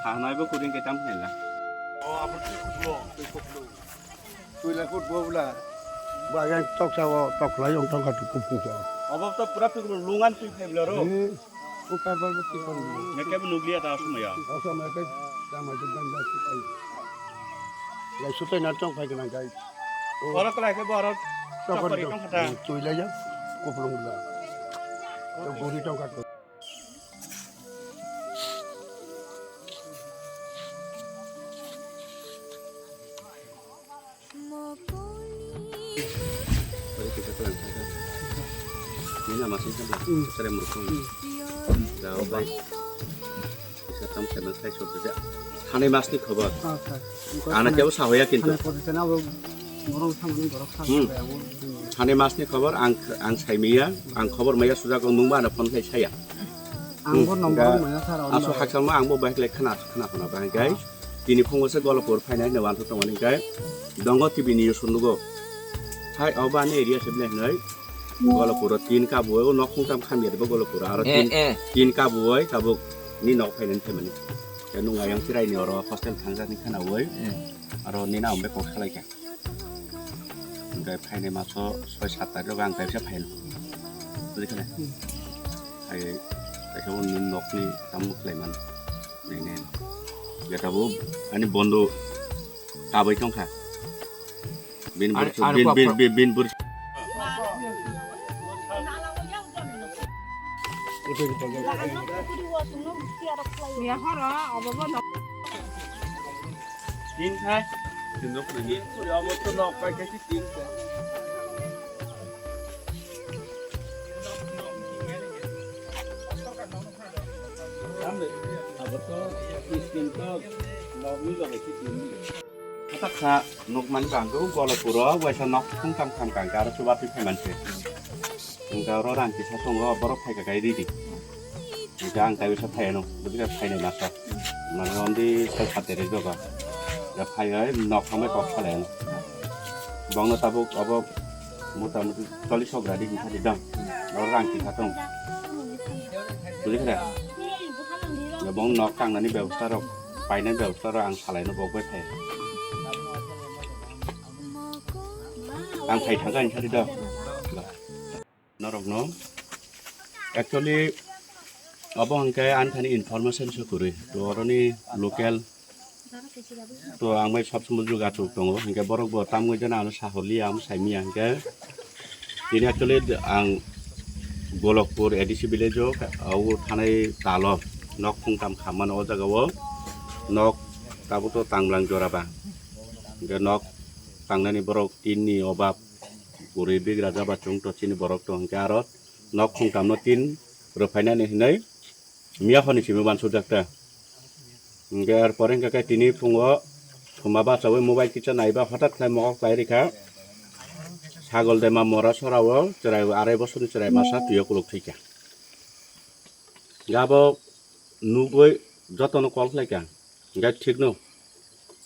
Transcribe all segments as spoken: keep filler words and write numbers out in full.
Hanai bo kuring ke tam khela. O, abo twi khutbo, twi khutbo. Twi lai khutbo bla. Ba yang tok sa o, tok lai ong tong ka tu kup kup sa. Abo to pura pura lungan twi khai bla ro. Eh, o kar bar bo twi khon. Neke bo nukliya ta asumaya. Asumaya ke tama jugam da twi khai. Lai sutai na tong khai kana gai. Oro kwlai khe borok chokori tong kha ta. Twi lai ya, kuplung bla. To guri tong ka to. Ore kisa to ang kha. Nina masing kha. Sare murkung. Jao bai. Kisa tam kha nang khai sok ja. Thani masni khobor. Ana kebo sahoya kintu. Thani masni khobor ang ang saimiya, ang khobor maya sujak nungba ana phone khai saya. Ang bo number maya sar. Aso haksalma ang bo bai khlai khana khana khana bai guys. Tini phungo se Golopur phainai hwnwi uansuk tongmani hwnkhe Dongo T V ni news nugo. Hai obo ani area se bini hwnwi Golopuro tin kabui o nok khungtam khamya bo Golopuro aro tin tin kabui tabuk ni nok phainani phaimani. Tei nung ayang chirai ni oro hostel thangjani khana ui aro nina ombe kok salai kha. Hwnkhe phainai maso soi sat tarikh o ang kaisa phaino. Buji khana? Hai kaisa o nini nokni tamo khlai mano. Nai nai. Jeta bo ani bondo kabai tong kha. Bin bur bin bin bin bur. Tin khai. Tin nok ni. Puri abo to nok pai khai tin khai. Abo to tin to nok ni loge tin. Kha nukmani bangkhe Golopuro waisa nok khungtam kham kangkhe aro chubatwi phaimanse. Hwnkhe oro rang kisa tongo, borok phaikha khe ridi. Hwnkhe ang taiwisa phaiano, bwdwkhe phainai masa. Mane ondi sal sat tarik doga. Da phaiwi nok hambai kok salaino. Bongno tabuk obo mota muti chollish sok radi hwnkha di dam. Oro rang kisa tong. Bujikha da? Da bong nok tangnani bebosta rok. Painani bebosta rok ang salaino bok bai phai. Ang phai thangkha hinsa di do. Norokno actually obo hwnkhe ani thani information se kwrwi. To oroni local to ang bai sob somoi jogajog tongo. Hwnkhe borok bo tamwi jana ano saholiya, ang saimiya hwnkhe. Tini actually ang Golokpur A D C village o, o thanai talo nok khungtam khammani o jaga o nok tabuk to tanglang jora ba. Hwnkhe nok tangnani borok tin ni obab, kwrwi bigra jaba chwng to chini borok to hwnkhe aro nok khungtam no tin rwphainani hinwi miya hwnwi simi uansukjak ta. Hwnkhe er pore hwnkhe khe tini phungo thuma bachaui mobile kisa naiba hothat khlai mokol khlai rikha. Sagol dema mora sorao chwrai arai bosorni chwrai masa twiyo kuluk thwikha. Hwnkhe abo nugwi jotono call khlaikha. Hwnkhe thikno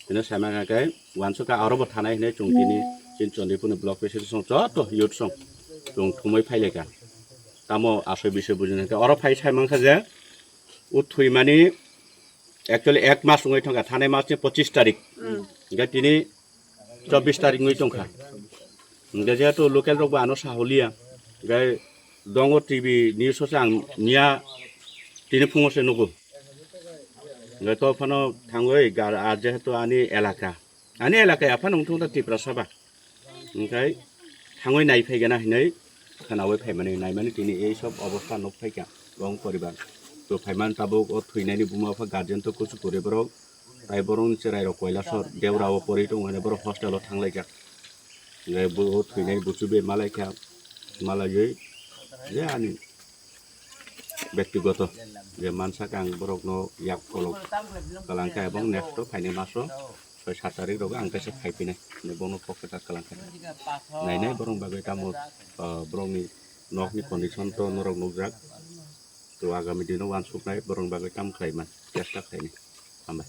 hino saimang khe uansukha aro bo thanai hinwi chwng tini chini Chondipurni block president song joto youth song chwng thumwi phailaikha. Tamo asoi bisoi bujinai khe oro phai saimang kha je o thwimani actually ek mas wngwi thangkha, thanai masni pochis tarik. Hwnkhe tini chobbish tarik wngwi tongkha. Hwnkhe jehetu local rok bo ano saholiya, hwnkhe Dongo T V news o se ang miya tini phungo se nugo. Hwnkhe to phano thangwi gar-, ah, jehetu ani elaka, ani elaka ya phano wngthung ta Tiprasa ba. Hwnkhe thangwi nai phaigana hinwi khwnawi phaimani, naimani tini ei sob obostha nuk phaikha bong poribar. To phaimani tabuk o thwinani buma bupha guardian to kuchuk kwrwi borok. Tai borokni chwrairok Koilasor Deura o pori tongo hwnwi borok hostel o thanglaijak. Hwnkhe bo o thwinai buchubwi malaikha, malaiwi je ani bektigoto je mansak ang borokno yak kolok kwlangkha ebong next o phainai maso soi sat tarik rogo ang kaisa phaiphinai hwnwi bono kok kwchak kwlangkha. Nainai borok bagwi tamo, ah, borokni nokni condition to norok nukjak. To agami dino uansuknai borokni bagwi tamo khlaiman chesta khlainai. Hambai.